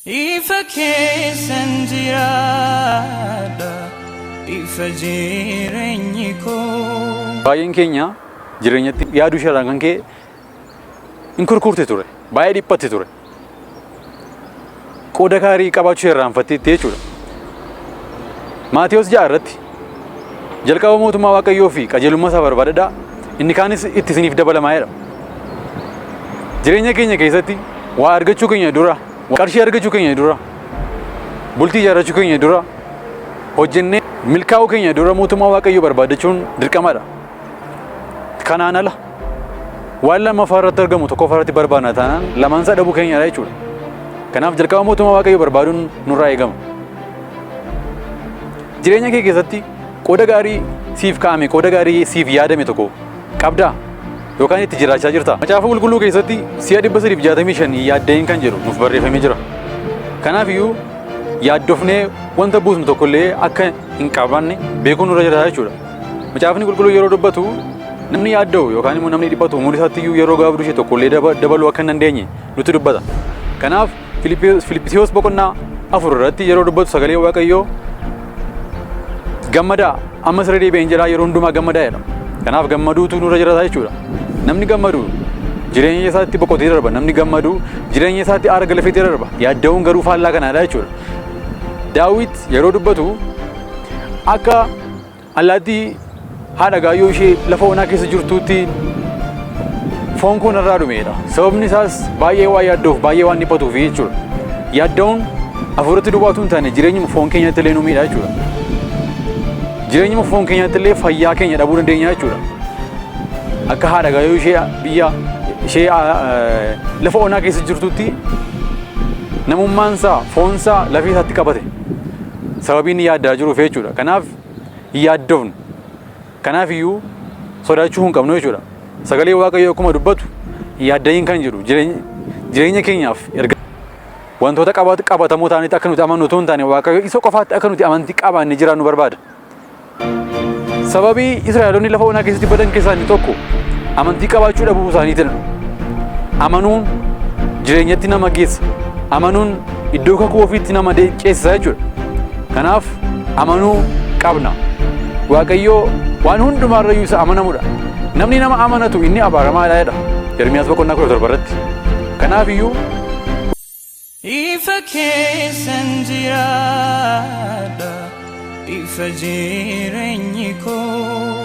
Ifa keessan jiraadha, ifa jireenyi koo. Baay'een keenya jireenyatti yaaduu isheerraan kan ka'e hin kurkurte ture. Baay'ee dhiphatte ture. Qooda gaarii qabaachuu irraanfatteetti jechuudha. Maatiyos 6 irratti jalqaba mootummaa Waaqayyoo fi qajeelummaa isaa barbaadadhaa, inni kaanis itti isiniif dabalamaa jedha. Jireenya keenya keessatti waa argachuu keenya dura, qarshii argachuu keenya dura, bultii ijaarrachuu keenya dura, hojjennee milkaa'uu keenya dura mootummaa Waaqayyoo barbaadachuun dirqamadha. Kanaan ala waan lammaffaa irratti argamu tokkoffaa irratti barbaadna taanaan lamaan isaa dhabuu keenyadha jechuudha. Kanaaf jalqaba mootummaa Waaqayyoo barbaaduun nurraa eegama. Jireenya kee keessatti qooda gaarii siif kaa'ame, qooda gaarii siif yaadame tokko qabdaa? Yookaan itti jiraachaa jirta? Macaafa Qulqulluu keessatti si'a 365 yaadda'in kan jedhu nuuf barreeffamee jira. Kanaaf iyyuu yaaddofnee wanta buusnu tokkollee akka hin qabaanne beekuun nurra jira jechuudha. Macaafni Qulqulluu yeroo dubbatu namni yaadda'u yookaan immoo namni dhiphatu umurii isaatti iyyuu yeroo gabaabduu ishee tokkollee dabaluu akka hin dandeenye nutti dubbata. Kanaaf Filiphisiyoos boqonnaa 4 irratti yeroo dubbatu sagalee Waaqayyoo gammadaa, ammas irra deebi'een jedhaa, yeroo hundumaa gammadaa jedha. Kanaaf gammaduutu nurra jiraata jechuudha. Namni gammadu jireenya isaatti boqotee darba. Namni gammadu jireenya isaatti aara galfatee darba. Yaadda'uun garuu faallaa kanaadha jechuudha. Daawit yeroo dubbatu akka allaattii haadha gaayyoo ishee lafa onaa keessa jirtuutti foon koo narraa dhumeedha. Sababni isaas baay'ee waan yaadda'uuf, baay'ee waan dhiphatuuf jechuudha. Yaadda'uun hafuuratti duwwaa utuu hin taane jireenyuma foon keenyatti illee nu miidha jechuudha. Jireenyuma foon keenyatti illee fayyaa keenya dhabuu dandeenya jechuudha. Akka haadha gaayyoo ishee biyya ishee lafa onaa keessa jirtutti namummaan isaa, foon isaa lafee isaatti qabate. Sababii inni yaaddaa jiruuf jechuudha. Kanaaf hin yaaddofnu. Kanaaf iyyuu sodaachuu hin qabnu jechuudha. Sagalee Waaqayyoo akkuma dubbatu hin yaaddayin kan jedhu jireenya keenyaaf erga wantoota qabatamoo ta'anitti akka nuti amannu utuu hin taane Waaqayyo isa qofaatti akka nuti amantii qabaanne jiraannu barbaada. Sababii Israa'eloonni lafa onaa keessatti badan keessaa inni tokko amantii qabaachuu dhabuu isaaniitiin. Amanuun jireenyatti nama geessa. Amanuun iddoo kakuu ofiitti nama ceesisa jechuudha. Kanaaf amanuu qabna. Waaqayyoo waan hundumaarrayyuu isa amanamudha. Namni nama amanatu inni abaaramaadha jedha. Ermiyaas boqonnaa 17 irratti. Kanaaf iyyuu Ifa keessan jiraadha, ifa jireenyi koo.